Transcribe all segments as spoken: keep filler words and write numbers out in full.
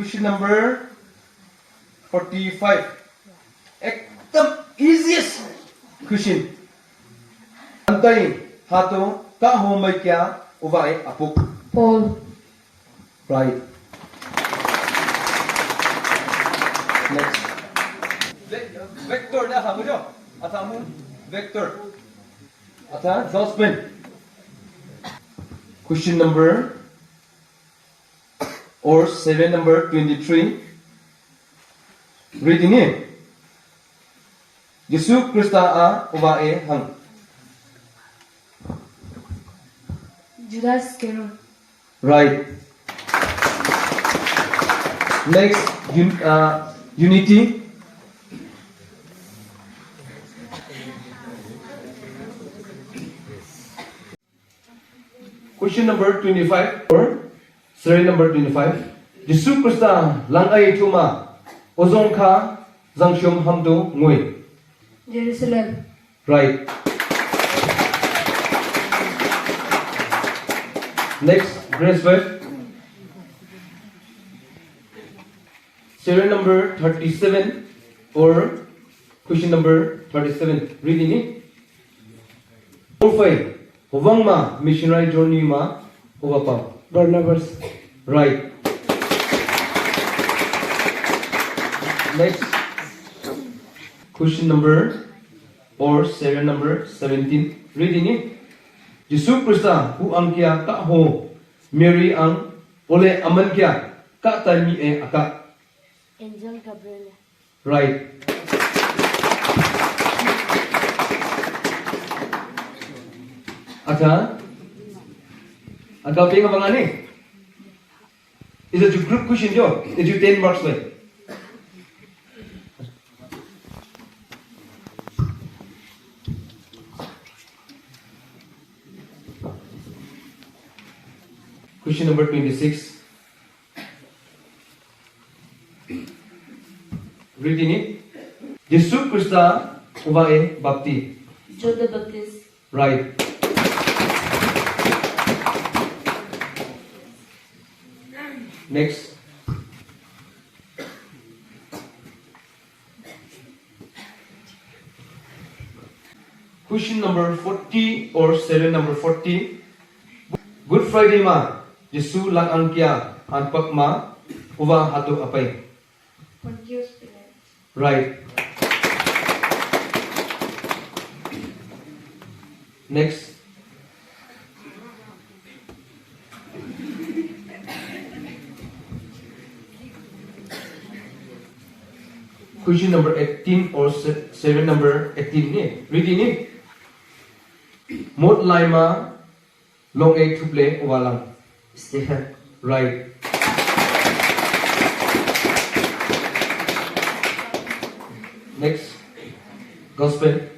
Question number forty-five. Ekdam easiest question. Antai hato ka ho mai kya uva e apuk. Paul. Right. Next. Ve-, vector na hamu jo. Athamu vector. Atha dustbin. Question number or serial number twenty-three. Reading ni. Jisu Krista a uva e hang. Judas Iscariot. Right. Next, un- uh, unity. Question number twenty-five or serial number twenty-five. Jisu Krista lang ai thuma ozong kha zangshom hamdo ngoi. Jerusalem. Right. Next, graduate. Serial number thirty-seven or question number thirty-seven. Reading ni. Paul fai, hubang ma missionary journey ma uva pau. Barnabas. Right. Next. Question number or serial number seventeen. Reading ni. Jisu Krista hu ang kia ka ho Mary ang ole aman kia ka tai mi e aka. Angel Gabriel. Right. Acha. Aka pe nga bangani. Is a group question jo. Is you ten marks le. Question number twenty-six. Reading ni. Jisu Krista uva e bapti. John the Baptist. Right. Next. Question number forty or serial number forty. Good Friday ma Jisu lang ang kia anpak ma uva hatu apai. Pontius Pilate. Right. Next. Question number eighteen or se- serial number eighteen ni. Reading ni. Mot laima long e thuple uva lang. Stephen. Right. Next. Gospel.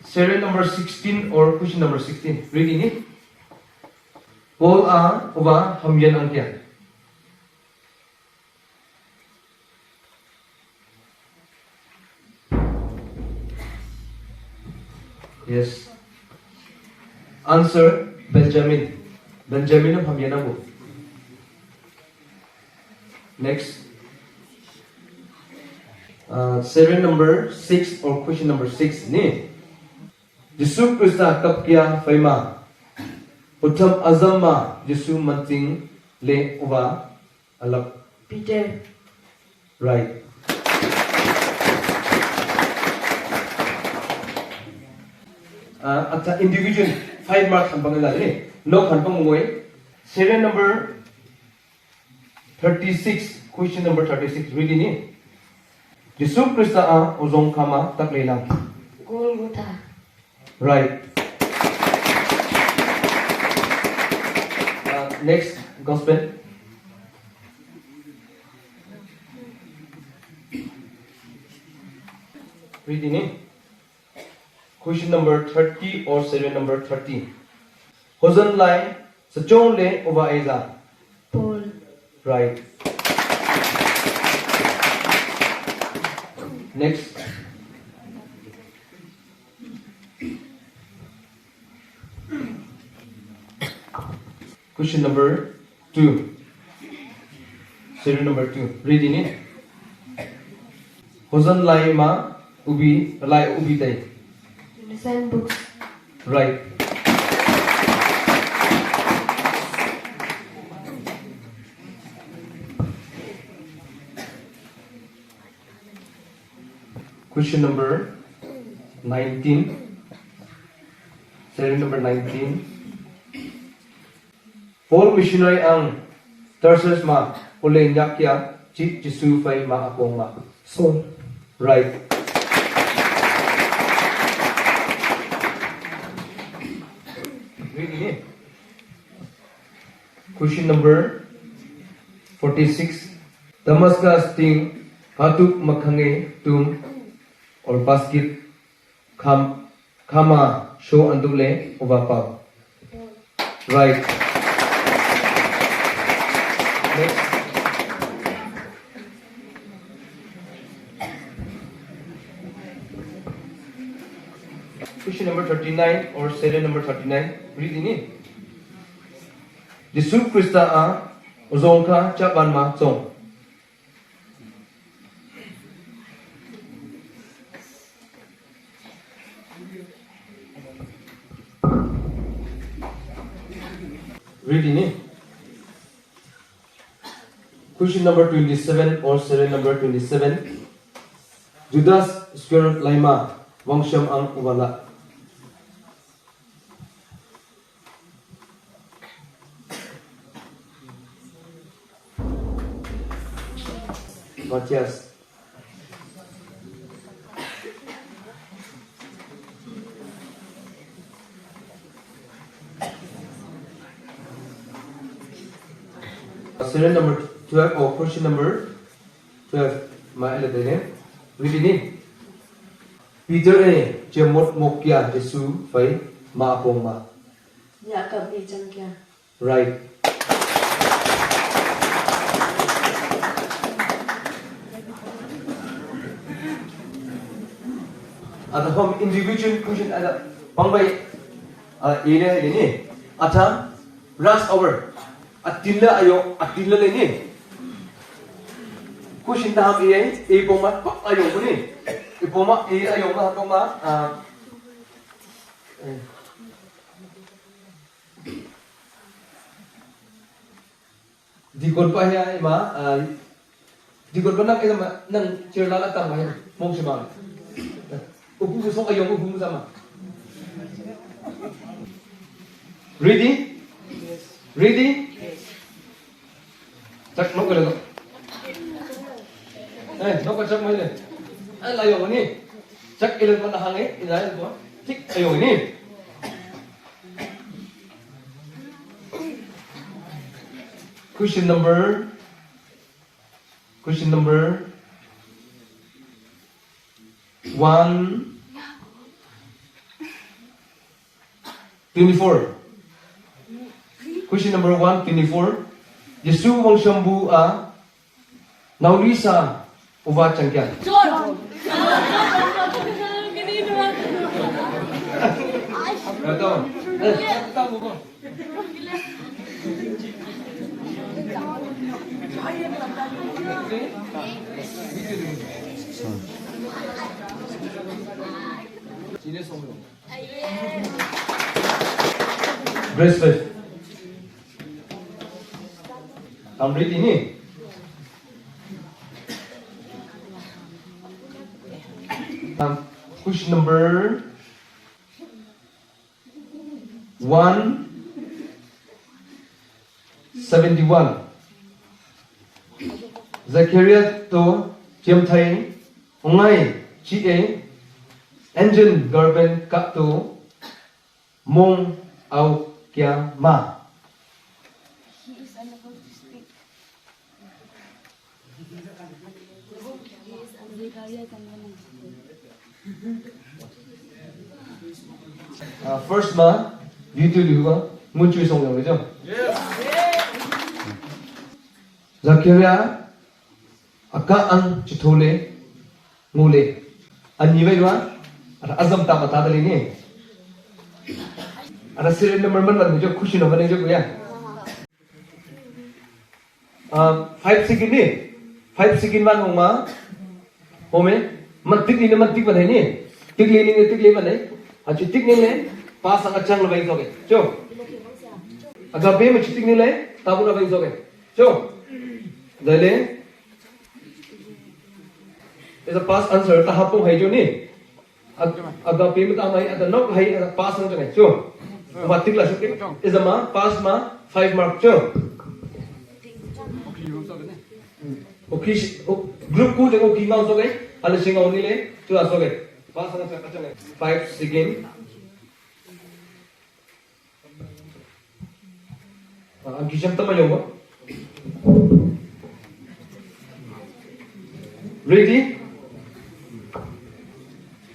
Serial number sixteen or question number sixteen. Reading ni. Paul a uva hamyan ang kia. Yes. Answer, Benjamin. Benjamin of Hamyanabu. Next. Uh, serial number six or question number six ni. Jisu Krista kap kia faima. Utham azam ma Jisu manting le uva alap. Peter. Right. Uh, acha individual five marks han pang la ni. No han pang ngoi. Serial number thirty-six, question number thirty-six, reading ni. Jisu Krista a ozong khama tak leilang. Golgotha. Right. Uh, next, gospel. Reading ni. Question number thirty or serial number thirty. Hosan lai sachong le uva eza. Paul. Right. Next. Question number two. Serial number two. Ready ni? Hosan lai ma ubi, lai ubi tai. In the same books. Right. Question number nineteen. Serial number nineteen. Paul missionary ang Tarsus ma ule nyak ya chi Jesu fai ma apong ma. So. Right. Ready ni? Question number forty-six. Damascus ting katuk makhange tum or basket kham, khama show anduk le uva pau. Right. Next. Question number thirty-nine or serial number thirty-nine. Ready ni? Jesu Krista a ozong kha chaban ma chong. Ready ni? Question number twenty-seven or serial number twenty-seven. Judas Iscariot laima wangsham ang uvala. Matthias. Serial number twelve or question number twelve. Ma ele dene. Ready ni? Peter e chemot mok kia Jesu fai ma apong ma. Ya ka bi chang kia. Right. Ada hom individual question ada pangbai, ah, area ini. Ada rush hour. Atilla ayo, atilla le ni. Question da ham e, e poma, pa ayo ni. E poma, e ayo ma poma, ah, eh. Dikot pa ya ima, ah, dikot pa nang ima, nang chair la la tang ma ya, mong si ma. Upu si sok ayong upu sama. Ready? Ready? Chak nok le. Eh, nok chak mai le. Ai la yong ni. Chak ile ma na hang e, ila ile ko. Tik ayong ni. Question number, question number one twenty-four. Question number one twenty-four. Jesu wangsham bu a Nauli sa uva changkya. John. Kata. Eh, kata buko. Sini song. Grace faith. Tam ready ni? Um, question number one seventy-one. Zachariah to chiam thai, ungai chi e, engine garben kap to, mong au kya ma. Ah, first ma, video liu ba, mun chui song yang jo. Zakaria, aka ang chithole, ngule. Ani bai ba, ada azam ta mata dali ni. Ada serial number man man jo khushi number jo ya. Ah, five second ni. Five second ban hong ma. Home. Man tik ni, man tik ban hai ni. Tik le ni, tik le ban hai. Achu tik ni le. Pass ang achang le bai so ke. Cho. Agape ma chu tik ni le. Tabu na bai so ke. Cho. Dale. Is a past answer ta hapong hai jo ni. Ag-, agape ma ta mai, ada nok hai, ada past ang jo ni. Cho. Ma tik la suk. Is a ma, past ma, five mark cho. Okay, shi-, o-, group ku je okay ma so ke. Ala sing ni le, cho so ke. Past ang jo ni. Five second. Ah, ang kisam tama yong ba. Ready?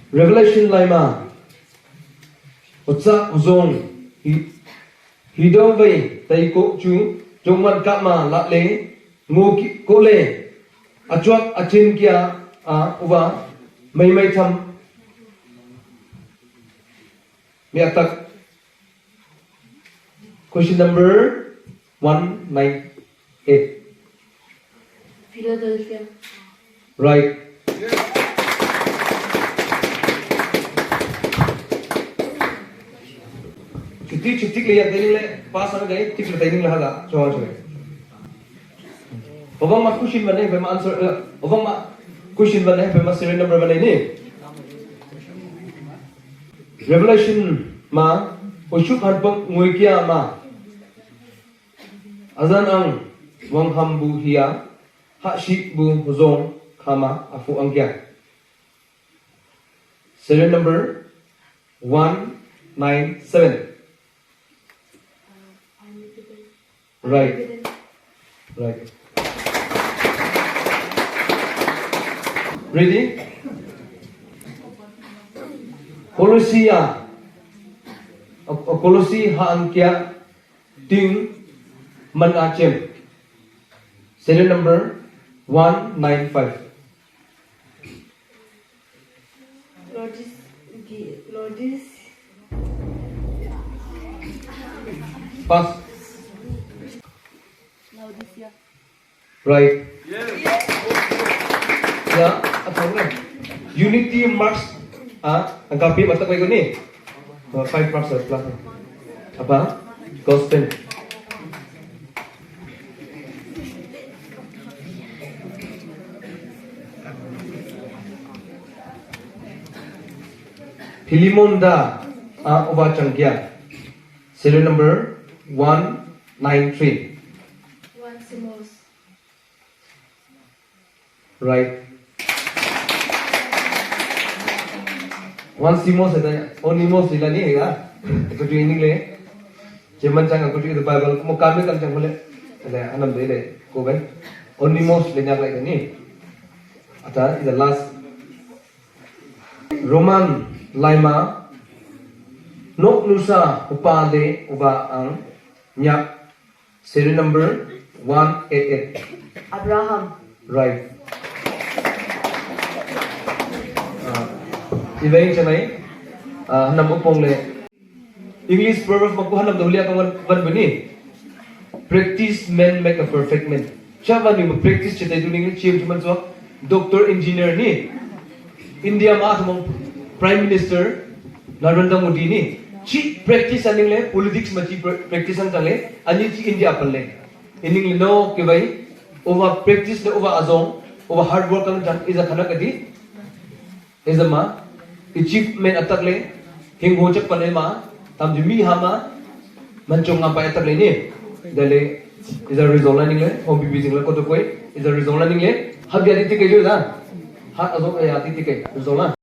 Revelation lai ma. Ocha ozong. Hi, hidong vai tai ko chu jongman kap ma la le ngo ki ko le. Achuak achin kia a uwa mai mai tham. Mi atak. Question number one nine eight. Philadelphia. Right. Chuti, chuti le ya, taining le, pass ang dai, tik le taining le hala, chong chong. Obang ma question ban ne, obang ma answer, eh, obang ma question ban ne, obang ma serial number ban ne ni. Revelation ma, uchup han pang ngui kia ma. Azan ang wang ham bu hia, ha shi bu zong kama afu ang kia. Serial number one nine seven. Right. Right. Ready? Kolosia. O-, o-, Kolosi ha angkia ting man achem. Serial number one nine five. Laodis-, Gi-, Laodis-, Pass. Laodicea. Right. Ya, apa ni? Unity marks. Ah, angka pi mata kau ni. Uh, five marks plus. Apa? Gospel. Philemon da, ah, uba changkia. Serial number one nine three. One Simos. Right. One Simos ada, Onimos ila ni ya. Itu tu ini le. Cuman jangan aku tu Bible, mau kami kan jangan boleh. Ada anam deh deh, kau ben. Onimos le nyak lagi ni. Ada, is the last. Roman laima, nok nusa upa le uba ang nyak. Serial number one eight eight. Abraham. Right. Ah, iwei chanai, ah, nam upong le. English proverb ma ku hanam dolia ka wan, wan bani. Practice man make a perfect man. Cha wan ni practice chete duning ni chim chuman so. Doctor engineer ni. India ma thumong Prime Minister Narendra Modi ni. Chi practice aning le politics ma chi pra-, practice ang le. Ani chi India pan le. Ining le no ke bai. Over practice le over azong. Over hard work ang jang is a khana kadi. Ejama, achievement atak le, hing ho chak pan ema, tam di mi hama, manchong ngam pa atak le ni. Dale, is a result learning le, hobby busy le, koto koi, is a result learning le, hab ya di tikai jo da. Ha, azo ya di tikai, result la.